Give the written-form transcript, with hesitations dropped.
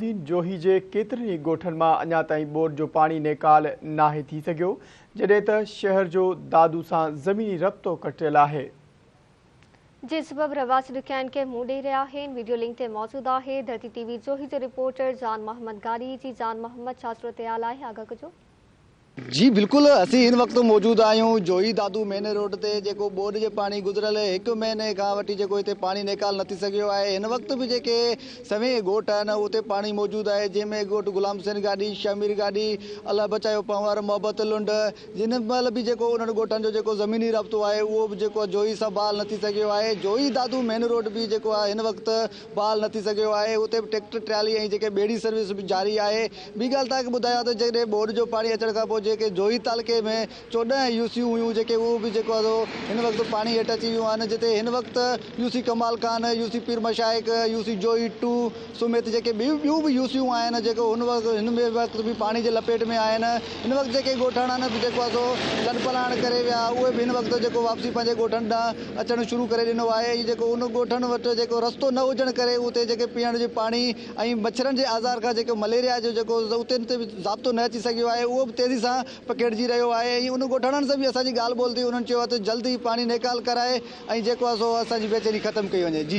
جوهي جي ڪيترن ئي ڳوٺن مان اڃا تائين ٻوڏ جو پاڻي نيڪال ناهي ٿي سگهيو، جڏهن ته شهر جو دادو سان زميني ربطو ڪٽيل آهي. جنهن سبب رهواسي ڏکيائين کي منهن ڏئي رهيا آهن. ويڊيو لنڪ تي موجود آهي ڌرتي ٽي وي جوهي جو رپورٽر جان محمد گاڏهي. جي جان محمد ڇا صورتحال آهي آگاهه ڪجو. جي بلڪل اسين هن وقت موجود آهيون جوهي دادو مين روڊ تي جيڪو ٻوڏ جي پاڻي گذريل هڪ مهيني کان وٺي جيڪو هتي پاڻي نيڪال نه ٿي سگهيو آهي هن وقت به جيڪي سوين ڳوٺ آهن اتي پاڻي موجود آهي جنهن ۾ ڳوٺ غلام حسين گاڏهي شهمير گاڏهي الله بچايو پنهور محبت لنڊ جن مهل به جيڪو انهن ڳوٺن جو جيڪو زميني رابطو آهي اهو به جيڪو جوهي سان بحال نه ٿي سگهيو آهي جوهي دادو مين روڊ به جيڪو آهي هن وقت بحال نه ٿي سگهيو آهي اتي به ٽريڪٽر ٽرالي ۽ جيڪي ٻيڙي سروس به جاري آهي ٻي ڳالهه توهان کي ٻڌايان ته جيڪڏهن ٻوڏ جو پاڻي اچڻ کان پوء جيڪي جوهي تعلقي ۾ 14 يو سيون هيون جيڪي اهو به جيڪو آهي سو هن وقت پاڻي هيٺ اچي ويون آهن جتي هن وقت U C Kamal Khan, U C Pir Mashaikh, U C Johi two سميت جيڪي ٻيون ٻيون به يو سيون آهن جيڪو هن وقت هن وقت به پاڻي جي لپيٽ ۾ آهن هن وقت جيڪي ڳوٺاڻا به جيڪو آهي سو لڏپلاڻ ڪري ويا اهي به هن وقت جيڪو واپسي پنهنجي ڳوٺن ڏانهن اچڻ شروع ڪري ڏنو آهي ۽ جيڪو ان ڳوٺن وٽ جيڪو رستو نه هجڻ ڪري اتي جيڪي پيئڻ جي پاڻي ۽ مڇرن جي آزار کان جيڪو مليريا جو جيڪو اتي تي به ضابطو نه اچي سگهيو آهي اهو به تيزي سان پکيڙجي رهيو آهي ۽ ان ڳوٺاڻن سان به اسان جي ڳالهه ٻولهه ٿي انهن چيو آهي ته جلد ئي پاڻي نيڪال ڪرائي ۽ جيڪو آهي سو اسان جي بيچيني ختم ڪئي وڃي جي.